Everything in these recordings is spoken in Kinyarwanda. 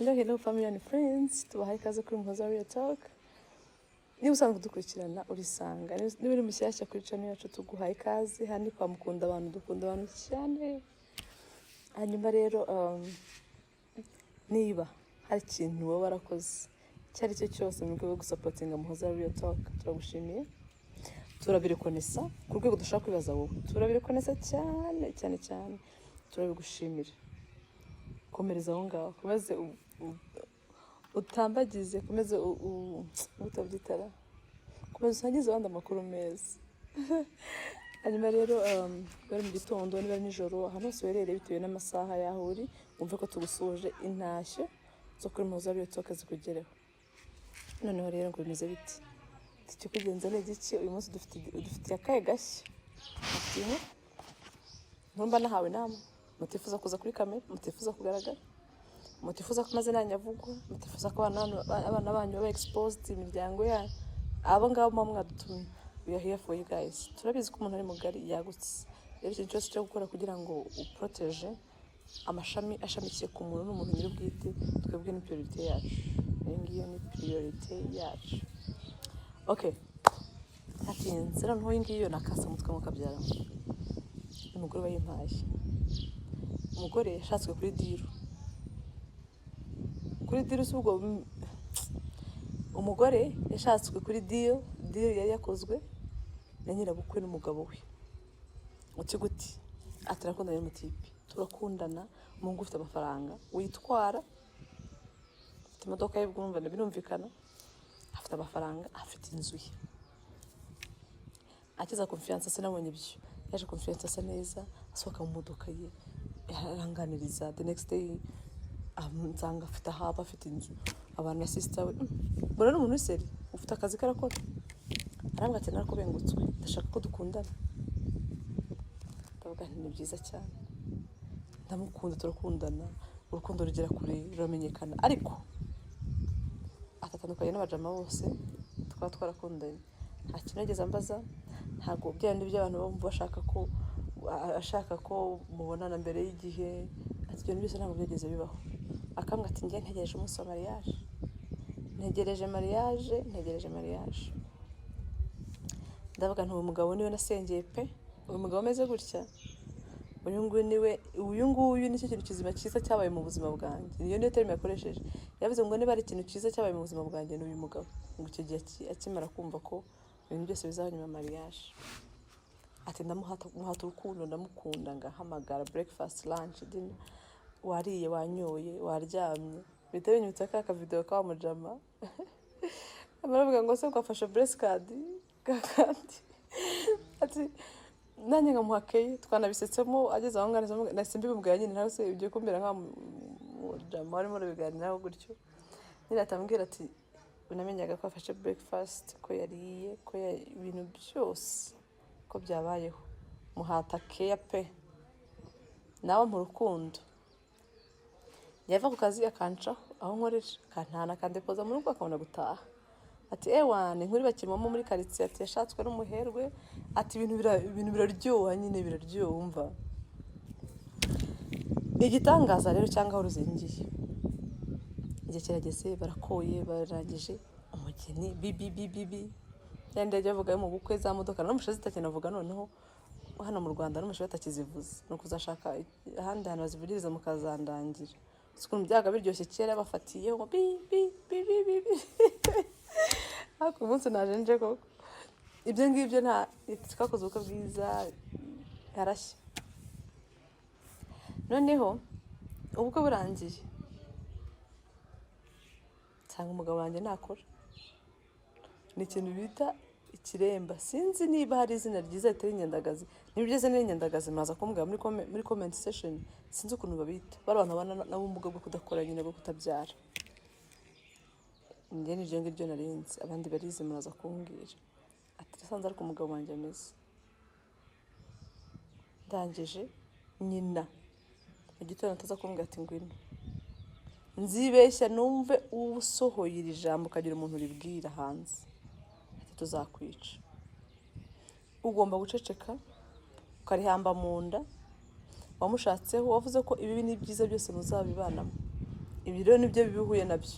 Hello, hello, family and friends. Tubahaye ikaze kuri Muhoza Real Talk. Niba usanzwe udukurikirana, urisanga. Niba uri mushyashya kuri channel yacu, tuguhaye ikaze. Hano kwa mukunda abantu, dukunda abantu cyane. Hanyuma rero, niba hari ikintu waba warakoze icyo ari cyo cyose mu rwego rwo gusupportinga Muhoza Real Talk, turagushimiye, turabirekonesa ku rwego dushaka kwibaza wowe. Turabirekonesa cyane cyane cyane, turabigushimira. Komereza aho ngaho, komeze utambagize, komeze utabyitara, komeze usangize abandi amakuru meza. Hanyuma rero, niba ari mu gitondo, niba ari nijoro, ahantu hose uherereye bitewe n'amasaha y'aho uri, wumve ko tugusuhuje. Intashyo zo kuri Muhoza Real Talk zikugereho. Noneho rero ngo bimeze biti? Icyo kugenza ni igiki? Uyu munsi dufitiye akahe gashya? Dufitiye inkuru ntumba nahawe inama. Mutifuza kuza kuri kamera, mutifuza kugaragara, mutifuza ko amazina yanyu avugwa, mutifuza ko abana banyu baba exposed, imiryango yanyu, abo ngabo muba mwadutumye, we are here for you guys. Turabizi ko umuntu ari mugari, yagutse. Rero ikintu cyose cyo gukora kugira ngo uprotège amashami ashamikiye ku muntu n'umuntu nyir'ubwite, twebwe ni priorité yacu. Iyo ngiyo ni priorité yacu. Okay, ntatinze noneho, iyi ngiyo ni akasamutwe mukabyaramo. Umugore wayimpaye, umugore yashatswe kuri deal, kuri deal. Si ubwo umugore yashatswe kuri deal, deal yari yakozwe na nyirabukwe n'umugabo we. Uti guti? Ati: "Turakundana n'umutipe, turakundana, umuhungu ufite amafaranga, witwara, afite imodoka ye." Bwumvane, birumvikana, afite amafaranga, afite inzu ye. Akiza confiance, sinabonye ibyo, yaje confiance, asa neza, asohoka mu modoka ye, aranganiriza. The next day nsanga afite aho aba, afite inzu, abantu na sister we. Mbona ni umuntu w'iseri ufite akazi karakora. Arambwira ati: "Narakubengutswe, ndashaka ko dukundana." Ndavuga nti: "Ni byiza cyane." Ndamukunda, turakundana, urukundo rugera kure, ruramenyekana. Ariko atatandukanye n'abajama bose twaba twarakundanye. Nta kintu yigeze ambaza, ntabwo bya bindi by'abantu bumva bashaka ko ashaka ko mubonana mbere y'igihe. Ati: "Ibyo bintu byose ntabwo byigeze bibaho." Akambwira ati: "Njye ntegereje umunsi wa mariage, ntegereje mariage, ntegereje mariage." Ndavuga nti: "Uwo mugabo niwe nasengeye pe. Uyu mugabo ameze gutya, uyu nguyu niwe, uyu nguyu nicyo kintu kizima cyiza cyabaye mu buzima bwanjye." Niyo terme yakoresheje. Yavuze ngo: "Niba ari ikintu cyiza cyabaye mu buzima bwanjye, ni uyu mugabo." Ngo icyo gihe akimara kumva ko ibintu byose bizaba nyuma ya mariage, ati: "Ndamuhata, muhata urukundo, ndamukunda, ngahamagara breakfast, lunch, dinner, wariye, wanyoye, waryamye." Bihita binyibutsa ka kavideo ka wa mujama baravuga ngo se ngo afashe bless card kandi ati nanjye nkamuha keyi. Twanabisetsemo ageze aho ngaho, nahise mbimubwira nyine. Nawe se ugiye kumbera nka mujama warimo urabiganiraho gutyo nyine. Atambwira ati: "Unamenyaga ko afashe breakfast, ko yariye, ko ibintu byose ko byabayeho, muhata keya pe, nawe mu rukundo. Yava ku kazi akancaho aho nkorera, akantana, akandepoza mu rugo, akabona gutaha." Ati: "Ewana, inkuru bakimamo muri karitsiye." Ati: "Yashatswe n'umuherwe." Ati: "Ibintu biraryoha nyine, biraryoha." Wumva igitangaza rero cyangwa aho ruzingiye, igihe kirageze, barakoye, barangije umugeni, bibi bibi bi yandi yajya avuga yo mu bukwe, za modoka n'umushazi zitakinavuga. Noneho hano mu Rwanda n'umushazi batakizivuza, ni ukuzashaka ahandi hantu bazivugiriza mukazandangira. Uzi ukuntu byabaga biryoshye kera, bafatiyeho ngo bi bi bi bi bi bi. Ariko uyu munsi naje nje koko ibyo ngibyo nta. Twakoze ubukwe bwiza, harashya. Noneho ubukwe burangiye, nsanga umugabo wanjye nakora ni ikintu bita ikiremba. Sinzi niba hari izina ryiza ritari inyandagazi. Niba iryo zina ari inyandagazi, muraza kumbwira muri comment section. Sinzi ukuntu babita bari abantu babana n'ubumuga bwo kudakora nyine, bwo kutabyara. Njye niryo ngiryo narinzi, abandi barizi muraza kumbwira. Ati: "Nasanze ariko umugabo wanjye ameze." Ndangije nyina mu gitondo ataza kumbwira ati: "Ngwino." Nzibeshya numve uba usohoye iri jambo ukagira umuntu uribwira hanze. Ati: "Tuzakwica, ugomba guceceka ukarihamba mu nda. Wamushatseho, wavuze ko ibibi n'ibyiza byose muzabibanamo." Ibi rero nibyo bibi uhuye nabyo.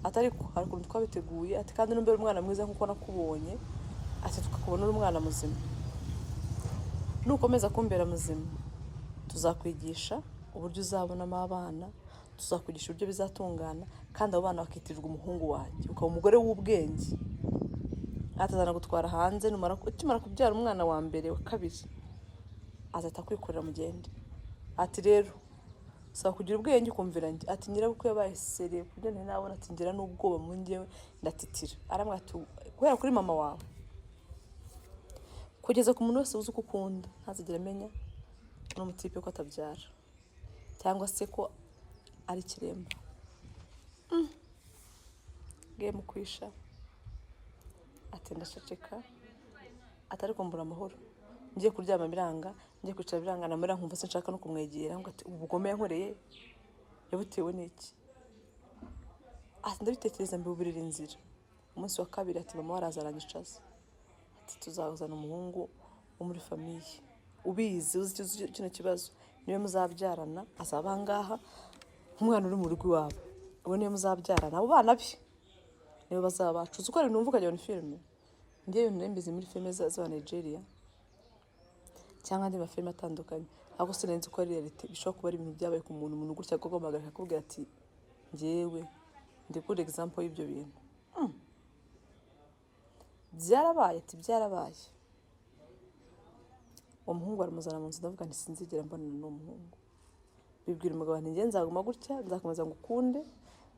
Ati ariko hari ukuntu twabiteguye. Ati kandi numbera umwana mwiza nk'uko nakubonye, ati tukakubona uri umwana muzima, nukomeza kumbera muzima, tuzakwigisha uburyo uzabonamo abana, tuzakwigisha uburyo bizatungana, kandi abo bana bakitirirwa umuhungu wanjye, ukaba umugore w'ubwenge. Atazana gutwara hanze, numara ukimara kubyara umwana wa mbere, wa kabiri, azahita akwikorera mugende. Ati rero saba kugira ubwenge, ukumvira njye. Ati nyirabukwe yabaye sérieux ku buryo ntari nabona. Ati ngira n'ubwoba mu njyewe, ndatitira. Arambwira ati guhera kuri mama wawe kugeza ku muntu wese uzi uko ukunda, ntazigera amenya uno mutipe ko atabyara cyangwa se ko ari ikiremba. Game kwisha. Ati ndaceceka. Ati ariko mbura amahoro, ngiye kuryama biranga, ngiye kwicara biranga, namara nkumva sinshaka no kumwegera, ngo ati ubu bugome yankoreye yabutewe n'iki? Ati ndabitekereza, mbiburira inzira. Umunsi wa kabiri, ati mama waraza aranyicaza, ati tuzazana umuhungu wo muri famille ubizi, uzi kino kibazo, niwe muzabyarana, azaba aha ngaha nk'umwana uri mu rugo iwabo. Ubu niwe muzabyarana, abo bana be nibo bazaba bacu. Uzi ko hari numva ukagira ngo ni filime? Njyewe ibintu nari mbizi muri filime z'aba Nigeria cyangwa andi mafilime atandukanye, ariko sinari nzi ko ari réalité. Bishobora kuba ari ibintu byabaye ku muntu, umuntu gutya akaguhamagara akakubwira ati njyewe ndi good example y'ibyo bintu. Byarabaye. Ati byarabaye. Uwo muhungu baramuzana mu nzu. Ndavuga nti sinzigera mbonana n'uwo muhungu. Bibwira umugabo nti njye nzaguma gutya, nzakomeza ngukunde,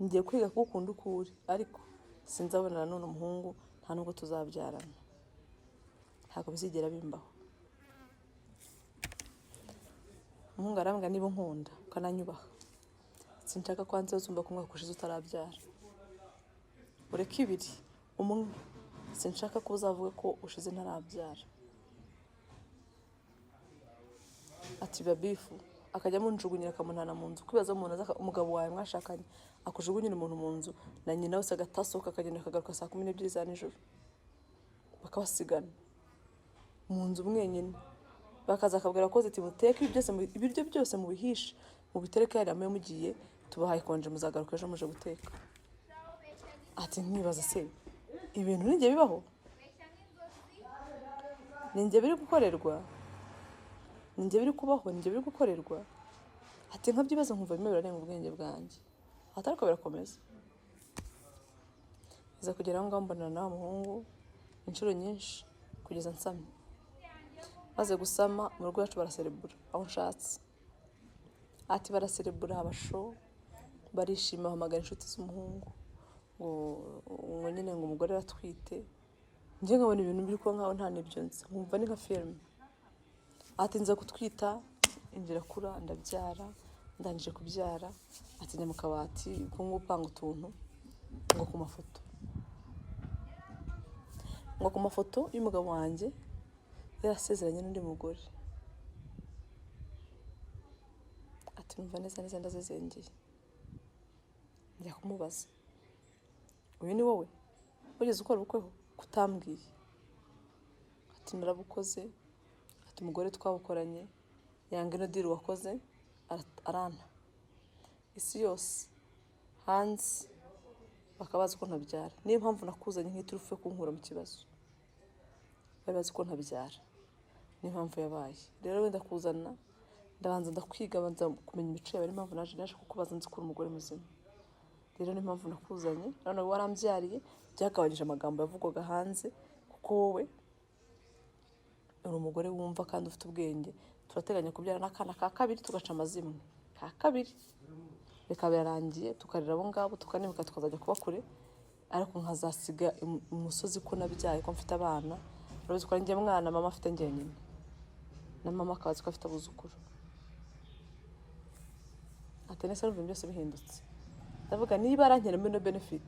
ngiye kwiga kugukunda uko uri, ariko sinzabonana n'uno muhungu, nta nubwo tuzabyarana, ntabwo bizigera bimbaho. Umuhungu arambwira, niba unkunda ukananyubaha, sinshaka ko hanze uzumva ko umwaka ushize utarabyara. Ureke ibiri, umwe, sinshaka ko uzavuga ko ushize ntarabyara. Ati biba bifu, akajya amunjugunyira, akamunana mu nzu. Kwibaza umuntu aza umugabo wawe mwashakanye akujugunyira umuntu mu nzu na nyina wese, agatasohoka, akagenda, akagaruka saa 12 za nijoro, bakabasigana mu nzu mwenyine, bakaza akabwira abakozi ati muteke ibi byose, ibiryo byose mubihishe, mubitereke hariya, mube mugiye, tubahaye konje, muzagaruka ejo muje guteka. Ati nkibaza se ibintu nijye bibaho, ninjye biri gukorerwa, ninjye biri kubaho, ninjye biri gukorerwa? Ati nkabyibaza nkumva bimwe birarenga ubwenge bwanjye. Ati ariko birakomeza, iza kugera aho ngaho mbonana na wa muhungu inshuro nyinshi kugeza nsamye. Maze gusama, mu rugo iwacu baraserebura aho nshatse. Ati baraserebura, abasho barishima, bahamagara inshuti z'umuhungu ngo nyine ngo umugore aratwite. Njye nkabona ibintu biri kuba nkaho nta n'ibyo nzi, nkumva ni nka filime. Ati nza gutwita, injira kura, ndabyara. Ndangije kubyara, ati njya mu kabati ubwo ngubu upanga utuntu, ngo ku mafoto, ngo ku mafoto y'umugabo wanjye yarasezeranye n'undi mugore. Ati numva neza neza ndazezengeye, njya kumubaza, uyu ni wowe wigeze ukora ubukwe ho kutambwiye? Ati narabukoze. Ati umugore twabukoranye yanga ino deal wakoze, aranta. Isi yose hanze bakaba bazi ko ntabyara, niyo mpamvu nakuzanye nk'iturufu yo kunkura mu kibazo. Bari bazi ko ntabyara, niyo mpamvu yabaye. Rero wenda kuzana, ndabanza ndakwiga, banza kumenya imico yawe, niyo mpamvu naje kukubaza, nzi ko uri umugore muzima. Rero niyo mpamvu nakuzanye. None warambyariye, byagabanyije amagambo yavugwaga hanze, kuko wowe uri umugore wumva kandi ufite ubwenge. Turateganya kubyara n'akana ka kabiri, tugaca amazimwe ka kabiri, bikaba birarangiye, tukarera abo ngabo, tukanibuka, tukazajya kuba kure, ariko nkazasiga umusozi ko nabyaye, ko mfite abana. Urabizi ko ari njye mwana mama afite njyenyine, na mama akaba azi ko afite abuzukuru. Ati nese numva ibintu byose bihindutse. Ndavuga niba arankeremo ino benefit,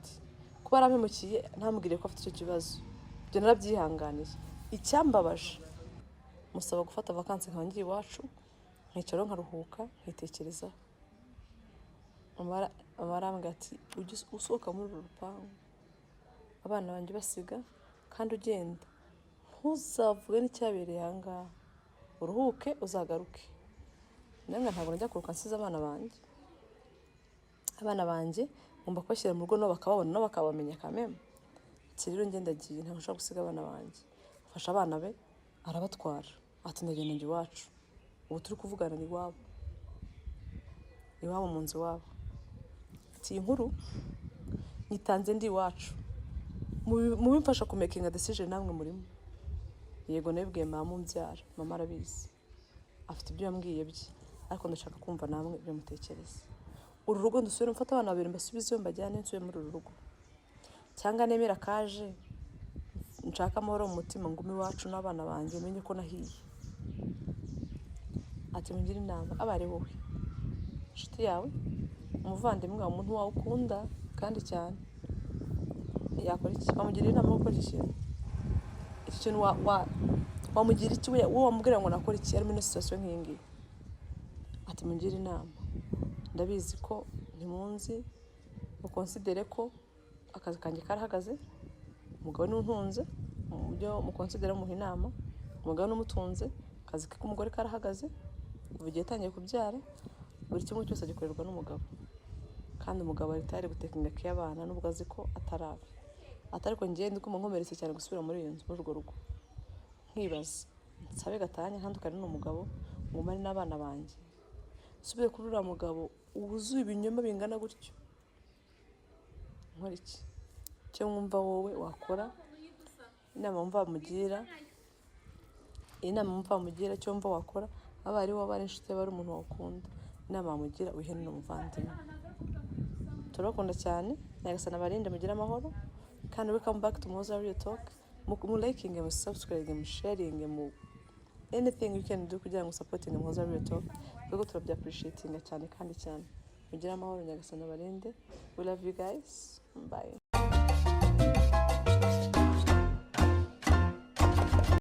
kuba yarampemukiye ntambwire ko afite icyo kibazo, ibyo narabyihanganiye. Icyambabaje, musaba gufata vacances nkaba ngiye iwacu, nkicara nkaruhuka, nkitekerezaho. Mama arambwira ati ujye usohoka muri uru rupangu, abana banjye basiga, kandi ugenda ntuzavuge n'icyabereye aha ngaha, uruhuke uzagaruke. Namwe ntabwo najya kuruhuka nsize abana banjye. Abana banjye ngomba kubashyira mu rugo, nabo bakababona, nabo bakabamenya kameme. Ati: "Rero njye ndagiye, ntabwo nshobora gusiga abana banjye." Afasha abana be arabatwara, ati: "Ndagenda njya iwacu." Ubu turi kuvugana ni iwabo, iwabo mu nzu iwabo. Ati: "Iyi nkuru nyitanze ndi iwacu, mu bimfasha kumakinga decision namwe murimo. Yego, nabibwiye mama umbyara, mama arabizi, afite ibyo yambwiye bye, ariko ndashaka kumva namwe ibyo mutekereza. Uru rugo ndusubire mfate abana babiri mbasubizeyo, mbajyane nsubire muri uru rugo, cyangwa nemera kaje nshaka amahoro mu mutima, ngume iwacu n'abana banjye, menye ko nahiye?" Ati: "Mungire inama, aba ari wowe, inshuti yawe, umuvandimwe wawe, umuntu wawe ukunda kandi cyane, yakora iki? Wamugira inama yo gukora iki kintu? Iki kintu wamugira iki? We wowe wamubwira ngo nakora iki ari muri situation nk'iyi ngiyi?" Ati: "Mungire inama, ndabizi ko ntimunzi, muconsidere ko akazi kanjye karahagaze, umugabo niwe untunze. Mu buryo muconsidere, muha inama, umugabo niwe umutunze, akazi ke k'umugore karahagaze kuva igihe yatangiye kubyara. Buri kimwe cyose agikorerwa n'umugabo, kandi umugabo ari tayari gutakinga care abana nubwo azi ko atarabe atari. Ariko njyewe ndi kumva nkomeretse cyane gusubira muri iyo nzu, muri urwo rugo, nkibaza nsabe gatanya, ntandukane n'umugabo, ngumane n'abana banjye, nsubire kuri uriya mugabo wuzuye ibinyoma bingana gutyo, nkora iki? Icyo mwumva wowe wakora, inama wumva wamugira, inama wumva wamugira, icyo wumva wakora, aba ari wowe, ari inshuti, aba ari umuntu wawukunda, inama wamugira, wihe n'umuvandimwe." Turabakunda cyane, Nyagasani abarinde, mugire amahoro, kandi welcome back to Muhoza Real Talk. Mu liking, mu subscribe, mu sharing, mu anything you can do kugira ngo supporting Muhoza Real Talk, kuko turabya appreciating cyane kandi cyane. Mugire amahoro, Nyagasani abarinde. We love you guys, bye.